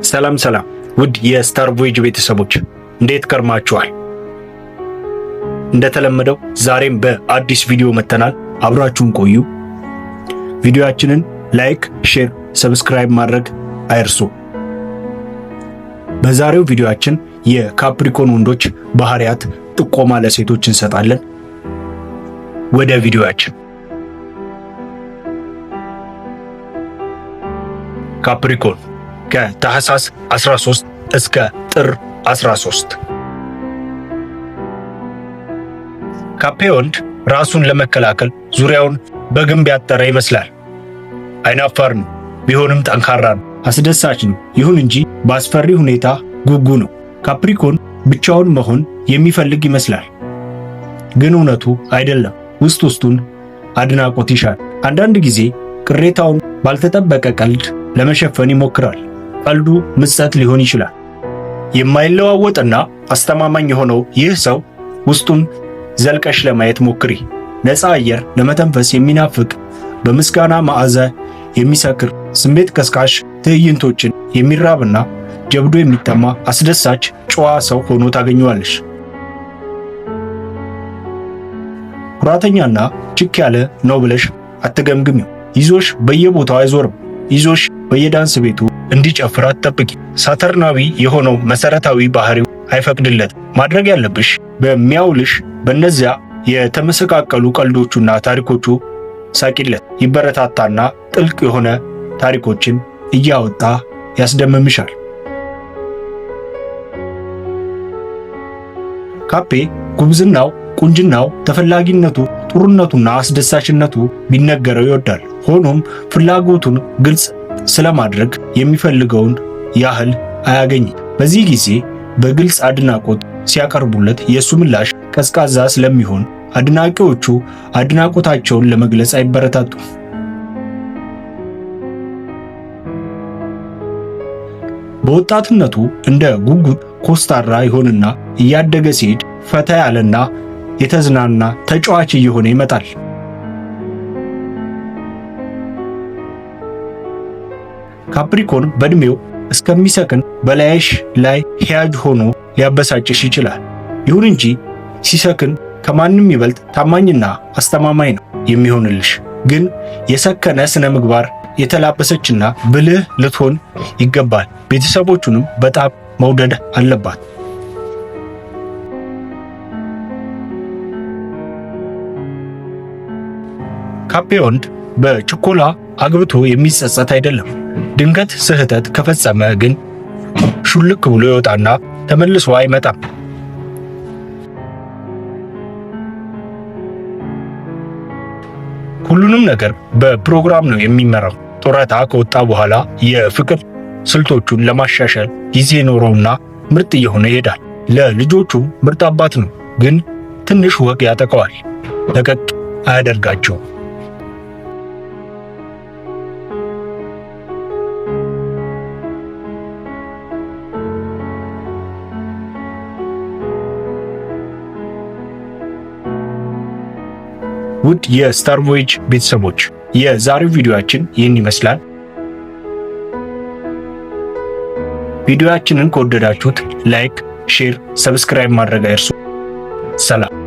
ሰላም ሰላም ውድ የስታር ቮይጅ ቤተሰቦች እንዴት ከርማችኋል? እንደተለመደው ዛሬም በአዲስ ቪዲዮ መጥተናል። አብራችሁን ቆዩ። ቪዲዮአችንን like፣ share፣ subscribe ማድረግ አይርሱ። በዛሬው ቪዲዮአችን የ Capricorn ወንዶች ባህሪያት ጥቆማ ለሴቶች እንሰጣለን። ወደ ቪዲዮአችን። Capricorn ከታህሳስ 13 እስከ ጥር 13። ካፔ ወንድ ራሱን ለመከላከል ዙሪያውን በግንብ ያጠረ ይመስላል። አይናፋር ነው፣ ቢሆንም ጠንካራ ነው። አስደሳች ነው፣ ይሁን እንጂ በአስፈሪ ሁኔታ ጉጉ ነው። Capricorn ብቻውን መሆን የሚፈልግ ይመስላል፣ ግን እውነቱ አይደለም። ውስጥ ውስጡን አድናቆት ይሻል። አንዳንድ ጊዜ ቅሬታውን ባልተጠበቀ ቀልድ ለመሸፈን ይሞክራል። ቀልዱ ምጸት ሊሆን ይችላል። የማይለዋወጥና አስተማማኝ የሆነው ይህ ሰው ውስጡን ዘልቀሽ ለማየት ሞክሪ። ነፃ አየር ለመተንፈስ የሚናፍቅ፣ በምስጋና መዓዛ የሚሰክር፣ ስሜት ቀስቃሽ ትዕይንቶችን የሚራብና ጀብዱ የሚጠማ አስደሳች ጨዋ ሰው ሆኖ ታገኘዋለሽ። ኩራተኛና ችክ ያለ ነው ብለሽ አትገምግሚው። ይዞሽ በየቦታው አይዞርም። ይዞሽ በየዳንስ ቤቱ እንዲጨፍር አትጠብቂ። ሳተርናዊ የሆነው መሰረታዊ ባህሪው አይፈቅድለትም። ማድረግ ያለብሽ በሚያውልሽ በእነዚያ የተመሰቃቀሉ ቀልዶቹና ታሪኮቹ ሳቂለት። ይበረታታና ጥልቅ የሆነ ታሪኮችን እያወጣ ያስደምምሻል። ካፔ ጉብዝናው፣ ቁንጅናው፣ ተፈላጊነቱ፣ ጥሩነቱና አስደሳችነቱ ቢነገረው ይወዳል። ሆኖም ፍላጎቱን ግልጽ ስለማድረግ የሚፈልገውን ያህል አያገኝም። በዚህ ጊዜ በግልጽ አድናቆት ሲያቀርቡለት የእሱ ምላሽ ቀዝቃዛ ስለሚሆን አድናቂዎቹ አድናቆታቸውን ለመግለጽ አይበረታቱም። በወጣትነቱ እንደ ጉጉት ኮስታራ ይሆንና እያደገ ሲሄድ ፈታ ያለና የተዝናና ተጫዋች እየሆነ ይመጣል። Capricorn በእድሜው እስከሚሰክን በላይሽ ላይ ሂያጅ ሆኖ ሊያበሳጭሽ ይችላል። ይሁን እንጂ ሲሰክን ከማንም ይበልጥ ታማኝና አስተማማኝ ነው የሚሆንልሽ። ግን የሰከነ ስነ ምግባር የተላበሰችና ብልህ ልትሆን ይገባል። ቤተሰቦቹንም በጣም መውደድ አለባት። ካፔ ወንድ በችኮላ አግብቶ የሚጸጸት አይደለም። ድንገት ስህተት ከፈጸመ ግን ሹልክ ብሎ ይወጣና ተመልሶ አይመጣም። ሁሉንም ነገር በፕሮግራም ነው የሚመራው። ጡረታ ከወጣ በኋላ የፍቅር ስልቶቹን ለማሻሻል ጊዜ ኖረውና ምርጥ እየሆነ ይሄዳል። ለልጆቹም ምርጥ አባት ነው፣ ግን ትንሽ ወግ ያጠቀዋል። ለቀቅ አያደርጋቸውም። ውድ የስታር ቮይጅ ቤተሰቦች የዛሬው ቪዲዮአችን ይህን ይመስላል። ቪዲዮአችንን ከወደዳችሁት like፣ share፣ subscribe ማድረግ አይርሱ። ሰላም።